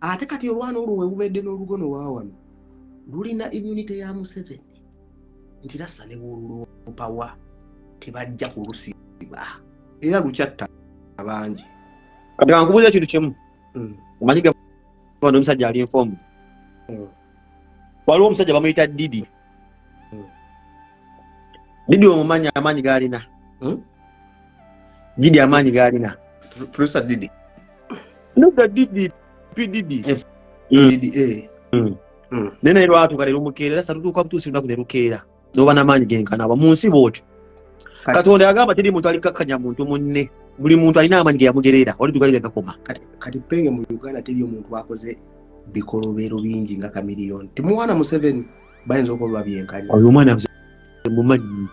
Ate kati olwana olwo webubedde n'olugono wawano lulina immunity ya Museveni nti rasa ne bwoluloopawa tebajja kulusiba era lukyatta abangi. Kati kankubuuza ekintu kimu. Omanyi gavana omusajja ali informed. Waliwo omusajja bamuyita Didi. Didi omumanyi amaanyi g'alina? Didi amaanyi g'alina. Producer Didi. Nedda Didi, P Didi. Didi, eh. Naye naye lwatuuka ne lumukeera, era satutuuka butuusi lunaku ne lukeera. N'oba n'amaanyi genkana aba mu nsi bw'otyo. Katonda yagamba teri muntu alikkakkanya muntu munne. Buli muntu alina amaanyi ge yamugerera, wali tugali gakoma. Kati penge mu Uganda teri omuntu akoze bikolobero bingi nga Chameleone. Timuwana Museveni bayinza okuba babyenkanya. Oyo omwana mumanyi.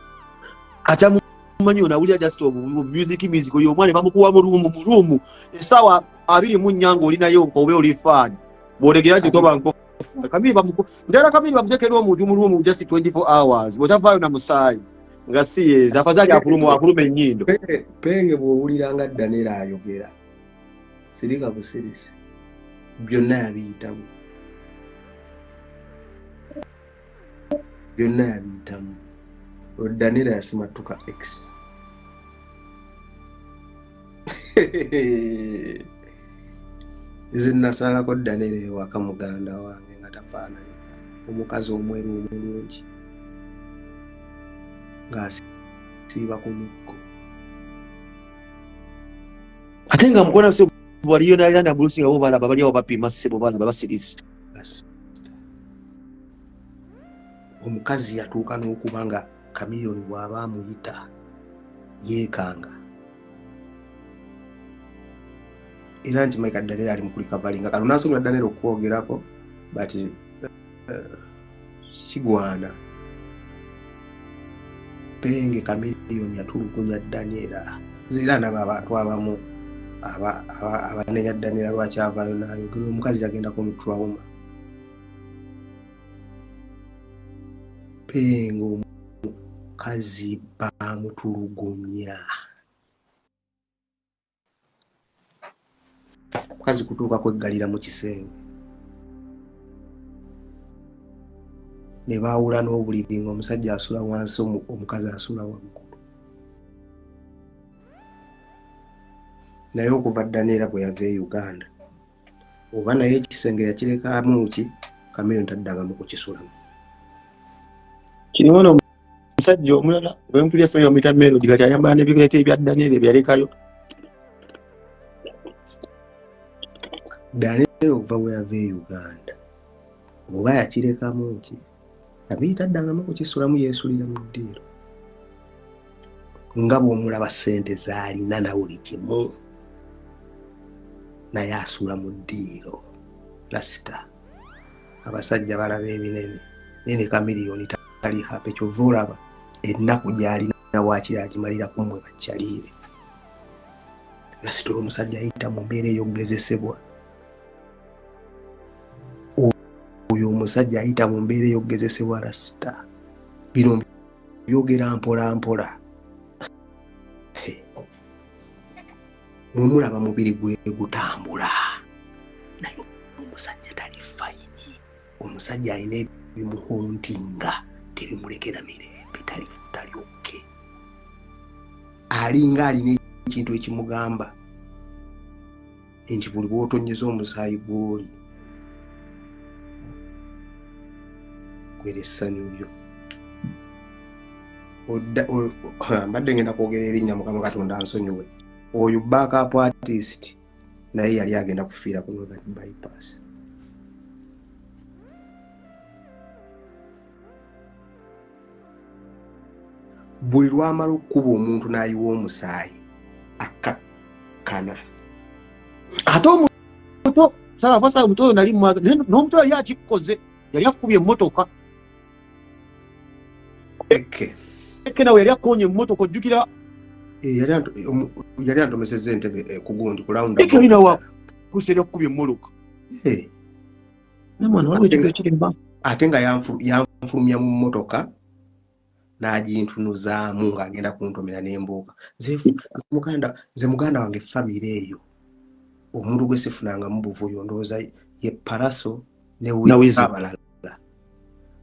Kati amumanyi ono awulira just obu music music oyo omwana bamukuwa mu room mu room. Essaawa 24 ng'oli naye obe oli fan. Bw'olegera gye toba nko. Kamiri bamuku ndala Kamiri bamutekera omuntu mu room just 24 hours. Bw'otavaayo na musaayi. Nga si yeeza afadhali akuluma ennyindo. Penge bw'owulira nga Daniel ayogera sirika busirisi byonna yabiyitamu, byonna yabiyitamu. Daniel yasimattuka X. Nze nasangako Daniel ewaka muganda wange nga tafaananika, omukazi omweru omulungi ng'asiiba ku miggo. Ate nga mukona se waliyo n'alina bulusi nga bo balaba bali awo bapima ssebo balaba basirizi. Omukazi yatuuka n'okuba nga Chameleone bw'aba amuyita yeekanga. Era nti Mike Daniel ali mu kulikavalinga. Kano naasomera Daniel okwogerako but sigwana. Penge Chameleone yatulugunya Daniel. Zira nabo abantu abamu abanenya Daniel lwaki avaayo n'ayogera. Omukazi yagendako mu trauma. Penge omukazi baamutulugunya. Omukazi kutuuka kweggalira mu kisenge. Ne baawula n'obuliri ng'omusajja asula wansi, omukazi asula waggulu. Naye okuva Daniel bwe yava e Uganda, oba naye ekisenge yakirekamu ki, Chameleone taddangamu kukisulamu. Kirimu ono omusajja omulala gwe mpulira simanyi bamuyita Melody, kati ayambala n'ebireeta ebya Daniel byalekayo. Daniel okuva bwe yava e Uganda, oba yakirekamu ki, Chameleone taddangamu kukisulamu, yeesulira mu ddiiro. Nga bw'omulaba ssente z'alina na buli kimu, naye asula mu ddiiro. Lasita abasajja balaba ebinene, naye ne Chameleone tali happy. Kyova olaba ennaku gy'alina waakiri agimalira ku mmwe bakyaliibe. Lasita omusajja ayita mu mbeera ey'okugezesebwa. Oyo omusajja ayita mu mbeera ey'okugezesebwa Lasita. Bino byogera mpola mpola. Mwemulaba mubiri gwe gutambula, naye omusajja tali fayini. Omusajja alina ebimuhontinga tebimulekera mirembe, tali okke. Alinga alina ekintu ekimugamba nti buli bw'otonnyeza omusaayi gw'oli gwera essanyu lyo. Mbadde ngenda kwogera erinnya, Mukama Katonda ansonyiwe. Oyo backup artist naye yali agenda kufiira ku Northern Bypass. Buli lwamala okukuba omuntu n'ayiwa omusaayi akkakkana. Ate omuto, Sara, fasa omuto oyo nali mwaga, naye n'omuto yali akikoze, yali akubye emmotoka. Eke. Eke nawe yali akoonye emmotoka, ojjukira? Yali antomesezza entebe, ku gundi, ku round Eke yali about. nawe akuuse, yali akubye emmotoka. Naye mwana, waliwo ekintu ekiri mba. Ate nga yanfulumya mu mmotoka n'agintunuzaamu ng'agenda kuntomera n'embuuka. Nze muganda wange famire eyo omuntu gwe sifunangamu buvuyo, ndowooza Ye Paraso ne Na Weasel. Abalala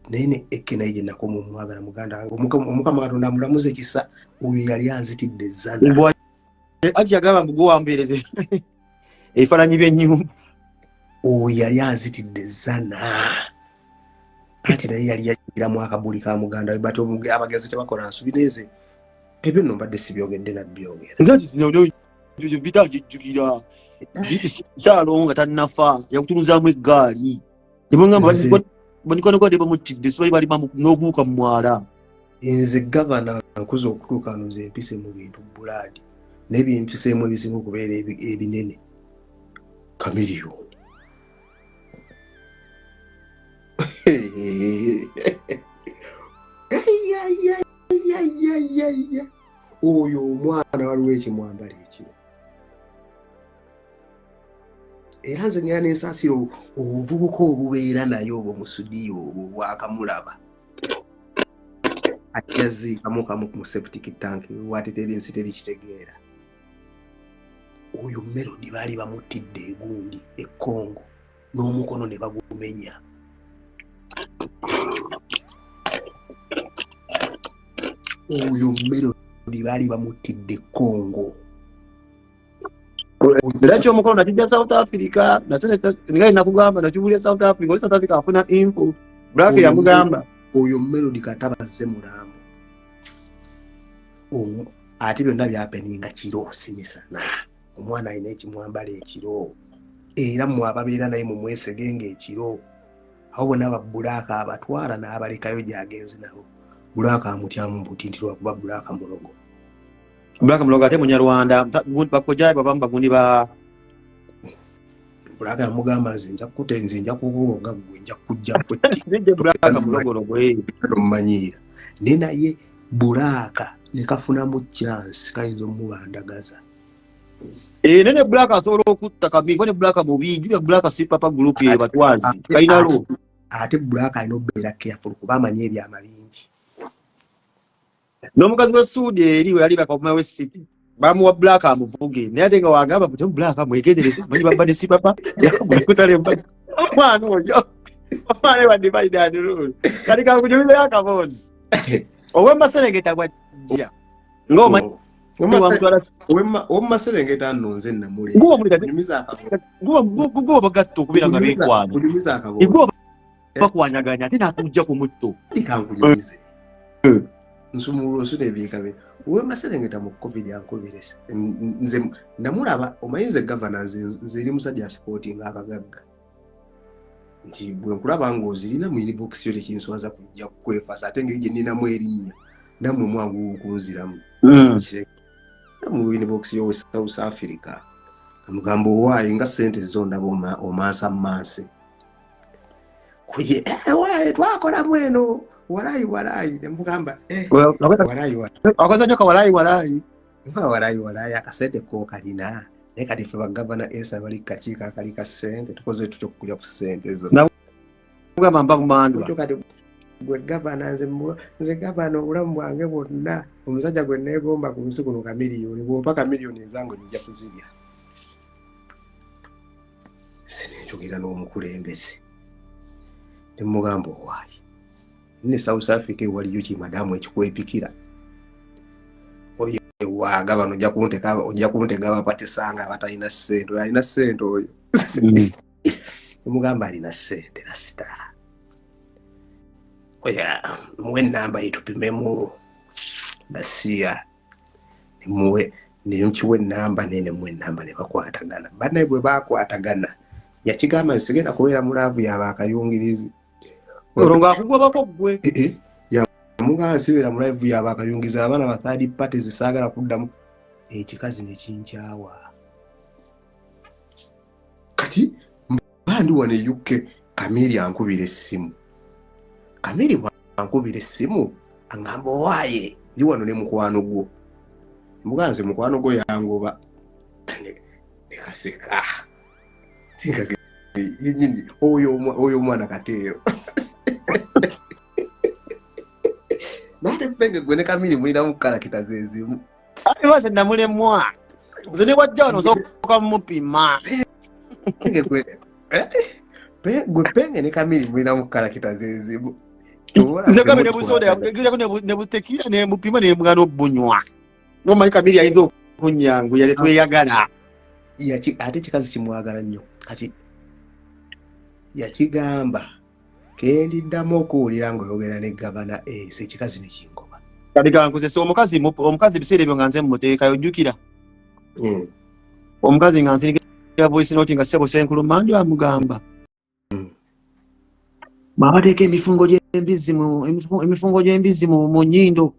naye ne Eke naye gye nakoma omwagala muganda wange. Omukama Katonda amulamuze ekisa, oyo yali anzitidde ezzana. Anti yagamba mbu gwewampeereze ebifaananyi by'ennyumba. Oyo yali anzitidde ezzana, anti naye yali yagiramu akabuli ka muganda we, but abagenzi tebakola nsobi. Neze ebyo nno mbadde sibyogedde nabyogera. Nze vita njijjukira Saalongo nga tannafa yakutunuzaamu eggaali, tebangamba banikonekodde bamuttidde, sibayi balima n'obuuka mu mwala. Nze gavana nkuze okutuuka wano, nze mpise mu bintu bulaadi, naye byempiseemu ebisinga okubeera ebinene Kamiliyoni. Oyo omwana waliwo ekimwambala ekiro, era nze ngenda nensaasira obuvubuka obubeera naye obwo musudiyo obwo bwakamulaba ajjaziikamu kamu mu septic tank wate teri nsi teri kitegeera. Oyo Melody baali bamuttidde egundi e Congo n'omukono ne bagumenya. Oyo Melody baali bamuttidde e Congo. Era kyomukono nakijja South Africa nakyo nga nakugamba nakiwulira South Africa, oli South Africa afuna info Black yamugamba. Oyo Melody katabazze mulambo ate byonna byapeninga kiro simisana. Omwana alina ekimwambala ekiro, era mmwe ababeera naye mumwesegenga ekiro. Awo bonna babulaaka abatwala n'abalekayo gy'agenze nabo. Bulaaka amutyamu buti nti lwakuba bulaaka mulogo. Black mulogo ate munyarwanda bakojaye babamu bagundi ba Bulaaka yamugamba nze nja kukute, nze nja kukuloga ggwe, nja kujja kwetti. Nje Black mulogologo Omumanyiira ne naye bulaaka ne kafunamu chance kayinza omubandagaza. Nene Black asobola okutta Kami, ne Black mubi, Julia Black si papa group ye batwazi. Kalina lo. Ate Black alina okubeera careful kuba amanyi ebyama bingi. N'omukazi wa Suudi eri we yali bakavuma we City. Bamuwa Black amuvuge. Naye ate nga wagamba mbu Black mwegendereze, manyi babba ne si papa. Yakamukutale mba. Omwana oyo. Omwana wa divide and rule. Kali kakunyumiza akaboozi. Ow'emaserengeta bw'ajja. Ng'omanyi Ow'emaserengeta nno nze namule. Guba bagatta okubeera nga beekwana. Guba bakwanyaganya ate n'akujja ku mutto. Kankunyumize. Nsumulula osula ebiika bye. Ow'emaserengeta mu COVID ankubirese. Nze namulaba, omanyi nze gavana nze eri musajja asipootinga abagagga. Nti bwe nkulaba ng'ozirina mu inbox yo tekinswaza kujja kukwefasa, ate engeri gye nninamu erinnya nammwe mwangu okunziramu. Mu inbox yo South Africa amugamba owaaye nga ssente zo ndaba omansa manse. Kuye owaaye twakolamu eno walayi walayi, ne mugamba walayi walayi. Akoze nnyo ka walayi walayi. Walayi walayi akasente ko kalina. Naye kati ffe bagavana esa bali kakiiko akali ka ssente tukoze tutya okukulya ku ssente zo. Mugamba mba bumandwa. Kati gwe gavana nze gavana obulamu bwange bwonna omusajja gwe neegomba ku nsi kuno Kamiliyoni, bw'ompa Kamiliyoni ezange nja kuzirya. Sinenjogera n'omukulembeze ne mugamba owaaye ne South Africa ewaliyo ki madamu ekikwepikira. Oyo waaga bano ojja kuntega abapatisanga abatalina ssente, oyo alina ssente oyo. Omugamba alina ssente rasita. Oya muwe ennamba ye tupimemu basiya. Muwe ne nkiwa ennamba ne muwe ennamba ne bakwatagana. Bannaye bwe baakwatagana yakigamba nti sigenda kubeera mu laavu yaba akayungirizi. Olwo ng'akugobako ggwe. Yamugamba nsibeera mu laavu yaba akayungirizi, abaana ba third parties saagala kuddamu. Ekikazi ne kinkyawa. Kati mba ndi wano e UK, Kamiri ankubira essimu. Kamiri bw'ankubira essimu aŋŋamba owaaye ndi wano ne mukwano gwo. Mugamba nze mukwano gwo yangoba. Ne kaseka. Yennyini oyo omwana Kateero. Naate ppenge gwe ne Kamiri mulinamu kalakita ze zimu. Ate lwaki namulemwa? Nze ne wajja wano osooka mupima. Ppenge gwe, Gwe Penge ne Kamiri mulinamu karakita zezimu. Nze Kamiri ne busoda yagirako ne butekira ne mupima ne mugano bunywa. Nomanyi Kamiri ayinza okunyangu yali tweyagala. Yaki ate kikazi kimwagala nnyo. Kati yakigamba kendiddamu okuwulira ng'oyogera ne gavana Ace ekikazi ne kingoba. Kati kankozese omukazi omukazi biseera ebyo nga nze mmuteekayo ojjukira. Omukazi nga nsindikira voice note nga ssebo Ssenkulu Manju amugamba. Bw'abateeka emifungo gy'embizzi mu emifungo gy'embizzi mu nnyindo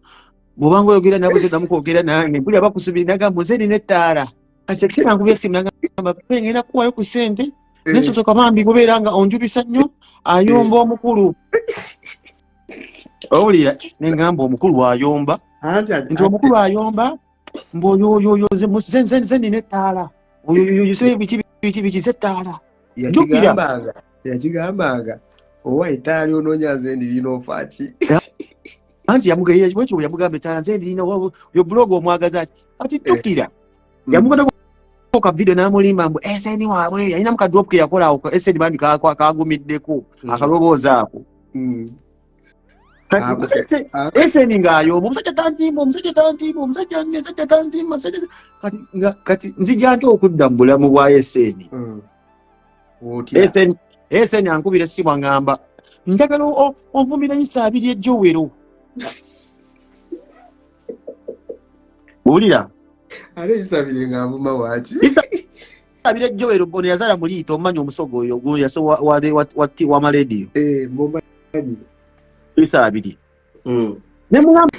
bw'obanga oyogera nabo toddamu kwogera nange mpulira bakusubira nagamba nze nina ettaala. Kati ekiseera nkubye essimu nagamba pe ngenda kukuwayo ku ssente naye sosoka bambi kubeera nga onjubisa nnyo ayomba omukulu. Owulira ne ngamba omukulu ayomba nti omukulu ayomba mbu oyo oyo oyo nze nina ettaala oyo oyo oyo se biki biki biki ze ettaala. Yakigambanga owa ettaala onoonya nze ndirina ofa ki? Anti bwekyo yamugamba ettaala nze ndirina oyo blog omwagaza ki? Ati jjukira yamugamba ka video n'amulimba mbu SN waabwe yalinamu ka drop ke yakola awo SN bambi kagumiddeko akaloboozi ako. SN ng'ayomba omusajja tantimba omusajja tantimba omusajja omusajja tantimba kati nzija nti okudda mu bulamu bwa SN. SN ankubira essimu angamba njagala onvumira Isa abiri ejjowero. Wulira. Ate Isa abiri ng'avuma waaki? Isa abiri ejjowero ono yazaala Muliita omumanyi omusogo oyo gundi yaso wa malediyo. Mumanyi. Isa abiri. Ne mugamba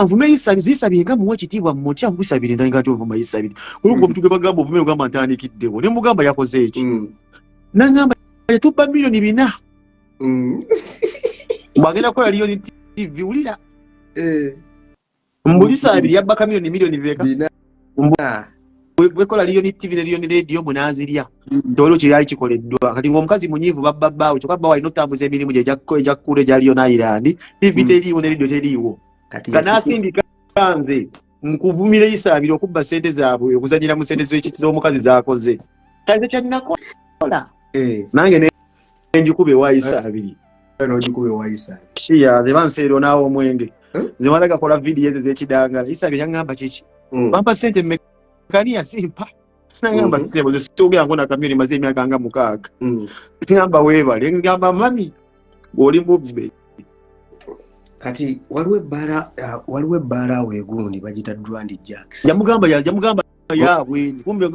nvume Isa abiri, Isa abiri nga muwa ekitiibwa mutya Isa abiri ntandika nti ovuma Isa abiri. Olwo omuntu gwe bagamba ovume ogamba ntandikiddewo. Ne mugamba yakoze eki? N'angamba yatubba 4,000,000. Bw'agenda kukola Lion TV wulira. Mbu Isa abiri yabbaka miliyoni bibeka. Bwekola Lion TV ne Lion Radio munaazirya. Tewaliwo kye kyali kikoleddwa. Kati ng'omukazi munyiivu babba bbaawe kyokka bbaawe alina okutambuza emirimu gye egya kkula egya Lion Island. TV teriiwo ne radio teriiwo. Kati n'asindika nze nkuvumira Isa abiri okubba ssente zaabwe okuzannyira mu ssente z'omukazi z'akoze. Kati nze kye nnakola. Nange ne njikuba ewa Isa abiri. N'ogikuba ewa Isa abiri. Kiya, nze banseera onaawa omwenge. Nze mala gakola vidiyo ezo ez'ekidangala. Isa abiri yaŋŋamba kiki? Bampa ssente mmeka? Kani yasimpa? Nagamba ssebo, nze soogerako na Kamiri maze emyaka nga 6. Ngamba weebale, ngamba mami oli mubbe. Kati waliwo ebbaala, waliwo ebbaala awo egundi bagiyita Grand Jacks. Yamugamba yaabwe, kumbe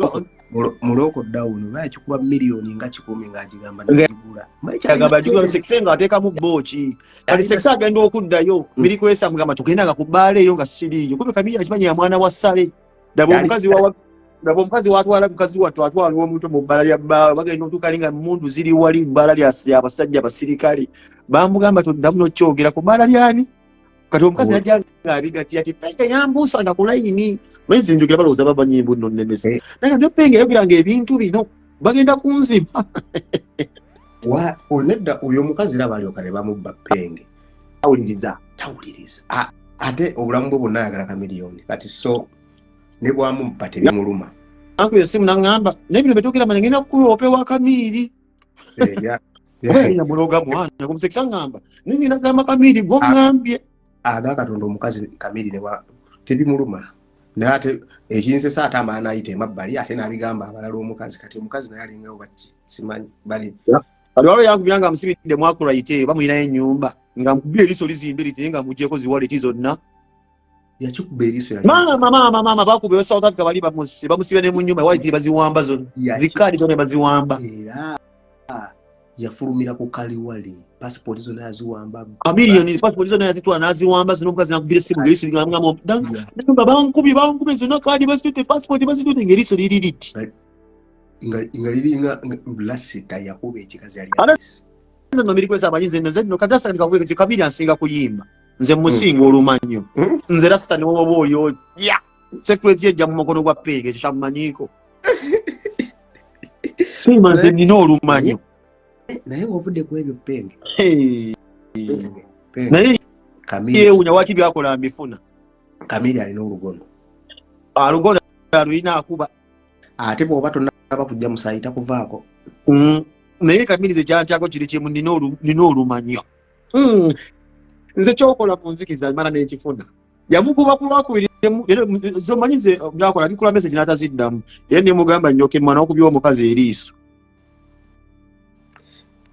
Muloko down, bakikuba miliyoni nga 100 ng'agigamba n'agigula. Agamba agigula Sekse ng'ateekamu bbooki. Kati Sekse agenda okuddayo, biri kwesa mugamba tugendanga ku bbaala eyo nga siriiyo. Kumbe Kamiri akimanyi ya mwana wa Ssale. Daba omukazi watwala mukazi wattu atwala omuntu mu bbala lya bbaawe, bagenda otuuka nga mmundu ziri wali mu bbala lya abasajja abasirikale. Bamugamba toddamu n'okyogera ku bbala lyani. Kati omukazi yajja ng'abigatira ati Penge yambuusa nga ku layini. Manyi nze njogera balowooza bamanyi mbu nno nnemesa. Naye nga Penge yayogeranga ebintu bino bagenda kunzima. Nedda oyo omukazi era balyoka ne bamubba Penge. Tawuliriza. Tawuliriza. Ate obulamu bwe bwonna ayagala Kamiliyoni. Kati so ne bwamubba tebimuluma. Ankuba essimu n'aŋŋamba, naye bino bye twogera manya ngenda kukuloopa ewa Kamiri. Muloga mwana, kumusekisa ŋŋamba, naye ngenda kugamba Kamiri gw'oŋŋambye. Aga Katonda omukazi Kamiri ne tebimuluma. Naye ate ekinsesa ate amala n'ayita emabbali ate n'abigamba abalala omukazi. Kati omukazi naye alinga oba ki? Simanyi, bali. Kati waliwo yankubira nga amusibidde mu Akright eyo, bamulinayo ennyumba, nga amukubye eriiso lizimbe liti naye nga amuggyeko zi wallet zonna. Yakikuba eriiso yali Maama, maama, maama, bakuba ewa South Africa bali bamusibe ne mu nnyumba, wallet baziwamba zonna. Zikaadi zonna baziwamba. Era yafulumira ku kaliwale, passport zonna yaziwamba. Kamiliyoni, passport zonna yazitwala n'aziwamba zonna, omukazi n'akubira essimu ng'eriiso ligamba, ngamba, bankubye, bankubye zonna kaadi bazitutte, passport bazitutte, ng'eriiso liri liti. Nga liringa Lasita yakuba ekikazi yali Ate alese. nze nno mirikwesa amanyi nze nno, nze nno kati Lasita ndikakuba ekyo, Kamili ansinga kuyimba. Nze musinga olumanyo. Nze Lasita ne woba oli otya. Secret ejja mu mukono gwa Penge, ekyo kyamumanyiiko. Simba nze nnina olumanyo. Naye ng'ovudde ku ebyo Penge. Hey. Penge, Penge. Naye Kamili. yeewuunya lwaki byakola mbifuna. Kamili alina olugono. Olugono alulina akuba. Ate bw'oba tonnaba kujja musaayi takuvaako. Naye Kamirize kyantyako kiri kimu, nina olumanyo. Nze kyokola ku nzikiza mala n'ekifuna. Yamukuba ku lwakubiri, zomanyize byakola bikola message n'ataziddamu. Era ne mugamba nnyoke mwana okubya omukazi eriiso.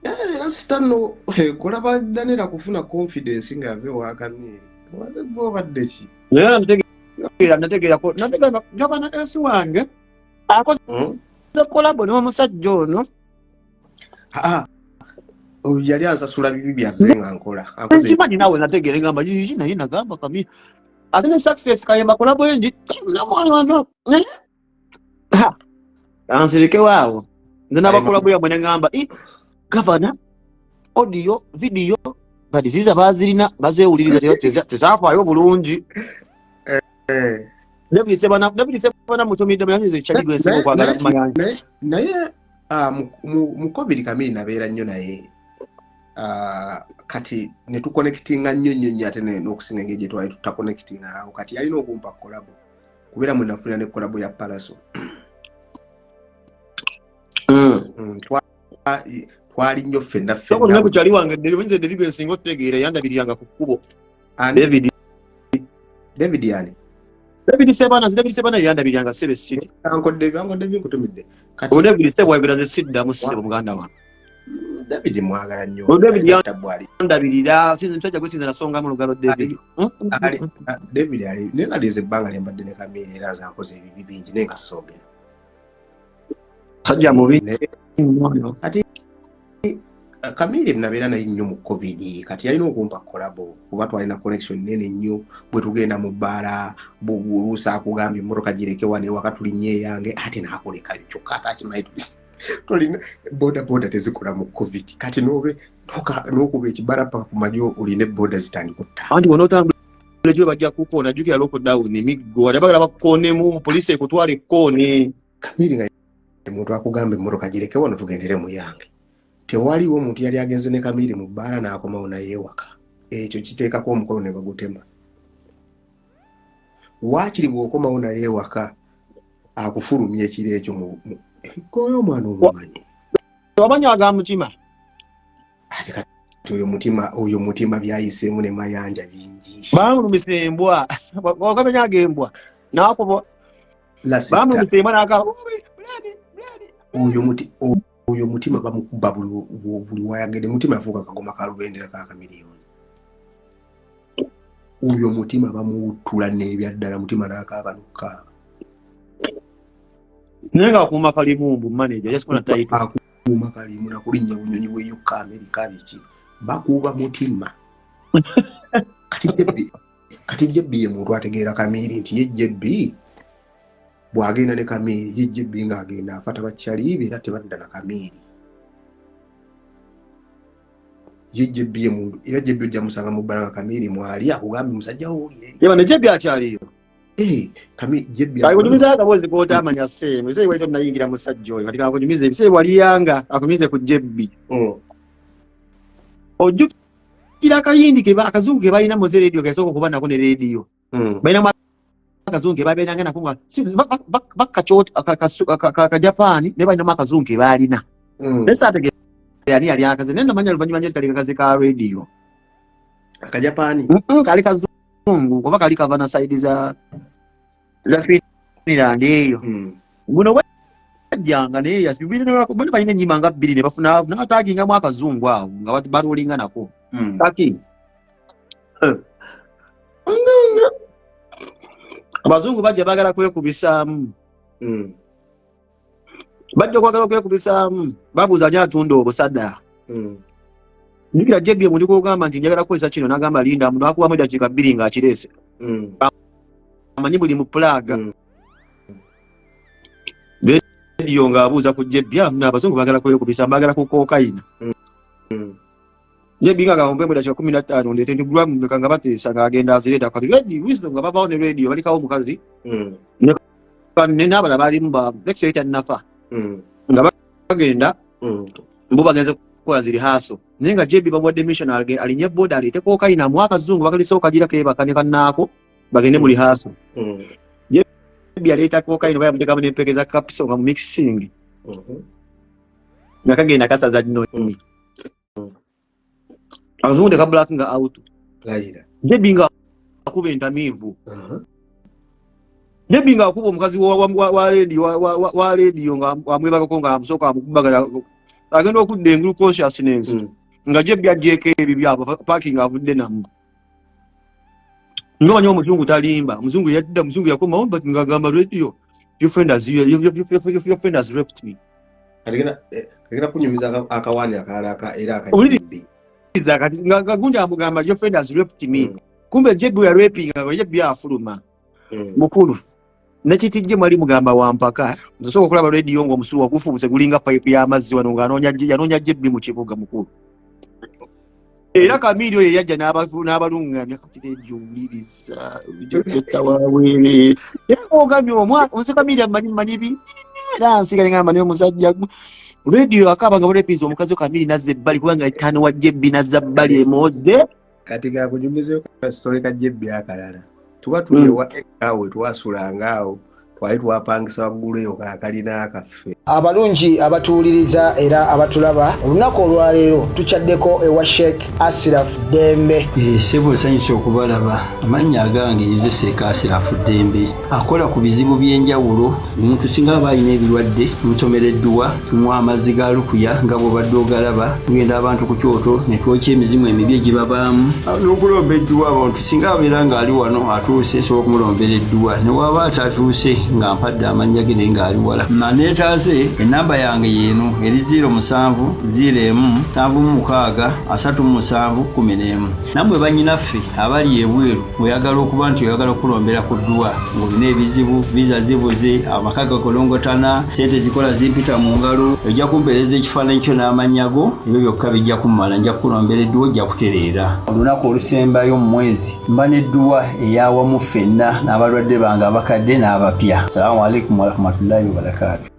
Era sitano kulaba Danira kufuna confidence nga yava ewa Kamiri. Obadde gwe obadde ki? Era nategeera nategeera gavana ensi wange akoze collabo n'omusajja ono. Ah, yali ansasula bibi byazze nga nkola. Nkimanyi naawe nategeera ngamba yii naye nagamba Kamiri ate ne Success Kayemba collabo engi namwana ansirikewo awo. Nze n'abakolabo yammwe ne ŋŋamba gavana audio video but ziza bazirina bazeewuliriza tezaafaayo bulungi. David Sebana mutumidde muyanyiza ekyali gwe nsinga okwagala ku Mayanja. Naye mu COVID Kamiri nabeera nnyo naye. Kati ne tuconnectinga nnyo nnyo nnyo ate n'okusinga engeri gye twali tutaconnectinga awo. Kati yalina okumpa collabo kubeera mwe nafunira ne collabo ya Palaso. Twali nnyo ffenna ffenna. Ku kyali wange nze David gwe nsinga okutegeera yandabiriranga ku kkubo. David. David yani? David Sebana, David Sebana yandabiriranga Sebe City. Uncle David nkutumidde. Kati David Sebana wayogera nze siddamu ssebo muganda wange. David mwagala nnyo. David yandabirira, sinze musajja gwe sinze nasonga mu lugalo David. David ali naye nga lize ebbanga lye mbadde ne Kamiri era nze akoze ebibi bingi naye nga soogera. Sajja mubi. Ati Kamiri nabeera naye nnyo mu COVID, kati yalina okumpa collabo kuba twalina connection nnene nnyo bwe tugenda mu bbaala, oluusi akugambye emmotoka gireke wano ewaka tulinnye eyange ate n'akulekayo kyokka ate akimanyi tolina boda boda tezikola mu COVID, kati n'okuba ekibala paka ku magye olina boda zitandika otta. Anti bw'onootambula ekiro bajja kukoona, jjukira lockdown emiggo, ate baagala bakukoonemu, poliisi ekutwala ekkoone. Kamiri nga omuntu akugamba emmotoka gireke wano tugendere mu yange. Tewaliwo omuntu yali agenze ne Kamiri mu bbaala n'akomawo naye ewaka. Ekyo kiteekako omukono ne bagutema. Waakiri bw'okomawo naye ewaka akufulumya ekiro ekyo koyo omwana omumanyi. Omanyi aga mutima. Ate kati oyo mutima byayiseemu ne Mayanja bingi. Bamulumisa embwa. Okamenya ag'embwa. N'akuba. Bamulumisa embwa n'akaaba. Oyo mutima bamukuba buli wayagedde. Mutima yafuuka kagoma ka lubendera ka Kamiliyoni. Oyo mutima bamuwuttula n'ebyaddala, mutima n'akaaba n'okukaaba. Naye ng'akuuma kalimu mbu manager, just wanna title. Akuuma kalimu nakulinnya bunyonyi bwe UK, America biki. Bakuuba mutima. Kati Jebbi ye muntu ategeera Kamiri nti ye Jebbi bw'agenda ne Kamiri, ye Jebbi ng'agenda afa tabakyaliibe era tebadda na Kamiri. Ye Jebbi ye muntu, era Jebbi ojja musanga mu bbala nga Kamiri mwali akugambye musajja wo oli eri. Yeba ne Jebbi akyaliyo. Jebbi Akunyumiza akaboozi k'otamanya sseemu. Ebiseera wali tonnayingira musajja oyo. Kati kakunyumiza ebiseera waliyanga akunyumize ku Jebbi. Ojjukira akayindi ke akazungu ke balina mu zi radio ke yasooka okuba nako ne radio. Balinamu akazungu ke babeeranga nako nga si, ka Japan, naye balinamu akazungu ke baalina. Naye saategeera yali yali akaze, naye namanya oluvannyuma nnyo kali kakazi ka radio. Akajapani? Kali kazungu, oba kali kava na side za Finland eyo. Guno bwajjanga naye bali balina ennyimba nga bbiri ne bafuna n'ataagingamu akazungu awo nga balulinga nako. Kati abazungu bajja baagala kwekubisaamu. Bajja okwagala okwekubisaamu, babuuza ani atunda obusada. Njukira Jebbi omuntu gw'ogamba nti njagala kukozesa kino n'agamba linda, n'akuwamu eddakiika bbiri ng'akireese. Amanyi buli mu pulaaga. Radio ng'abuuza ku Jebbi, abazungu baagala kwekubisa, baagala ku kookayina. Jebbi ng'agamba mpe mu ddakiika 15 ndeete nti gulamu mmeka nga bateesa ng'agenda azireeta. Kati Radio, Wisdom nga bavaawo ne radio, balikawo omukazi. Ne n'abalala baalimu ba Vexel tannafa. Nga bagenda, mbu bagenze kukola ziri haaso. Naye nga Jebbi bamuwadde mission alinye boda aleete kookayina amuwe akazungu bakalisa okagira keebaka ne kannaako bagende mu rehearsal. Jebbi aleeta kookayina oba yamuteekamu n'empeke za kapiso nga mu mixing. Nga kagenda kasaza nnyonyi. Akazungu tekablackinga out. Layira. JB nga akuba entamiivu. JB nga akuba omukazi wa radio wa radio nga amwebakako nga amusooka amukubagala agenda okudda engulu consciousness. Nga JB agyeko ebibyo abo parking avudde namu. Nga omanyi omuzungu talimba, omuzungu yadda, omuzungu yakomawo but ng'agamba radio, your friend has, your friend has raped me. Agenda kunyumiza akawaani akalala era Owuliriza aka JB. Kati nga gundi amugamba your friend has raped me. Kumbe JB ya raping nga JB afuluma. Mukulu. Nekitijje mwali mugamba wampaka. Nze sobola okulaba radio ng'omusuwa gufuuse gulinga pipe y'amazzi wano ng'anoonya yanoonya JB mu kibuga mukulu. Era Kamiri oyo yajja n'abalungamya kati radio wuliriza, ojja waweere. Era ng'ogambye omwana, nze Kamiri ammanyi mmanyi bi, era nsigale ngamba naye omusajja radio akaaba nga barepinze omukazi we Kamiri n'azza ebbali kubanga ttaano wa JB n'azza bbali emooze. Kati kakunyumizeeko kasitole ka JB akalala. Tuba tuli ewa awo twasulanga awo, twali twapangisa waggulu eyo kaakalina akaffe. Abalungi abatuwuliriza era abatulaba, olunaku olwaleero tukyaddeko ewa Sheikh Asiraf Ddembe. Ssebo nsanyuse okubalaba. Amannya agange nze Sheikh Asiraf Ddembe. Akola ku bizibu by'enjawulo. Omuntu singa aba alina ebirwadde, tumusomera edduwa, tumuwa amazzi ga lukuya nga bw'obadde ogalaba, tugenda abantu ku kyoto ne twokya emizimu emibi egibabaamu. N'okulomba edduwa abantu singa abeera ng'ali wano atuuse, nsobola okumulombera edduwa. Ne bw'aba atatuuse nga mpadde amannya ge naye ng'ali wala. Neetaase ennamba yange y'eno eri 0 7 0 1 7 6 37 11. Nammwe bannyinaffe abali ebweru ng'oyagala okuba nti oyagala okulombera ku dduwa ng'olina ebizibu, visa zibuze, amaka gakolongotana, ssente zikola zimpita mu ngalo, ojja kumpeereza ekifaananyi kyo n'amannya go, ebyo byokka bijja kummala, nja kukulombera edduwa ojja kutereera. Olunaku olusembayo mu mwezi mba n'edduwa ey'awamu ffenna n'abalwadde bange abakadde n'abapya. Salaamu alaikum warahmatullahi wabarakaatu.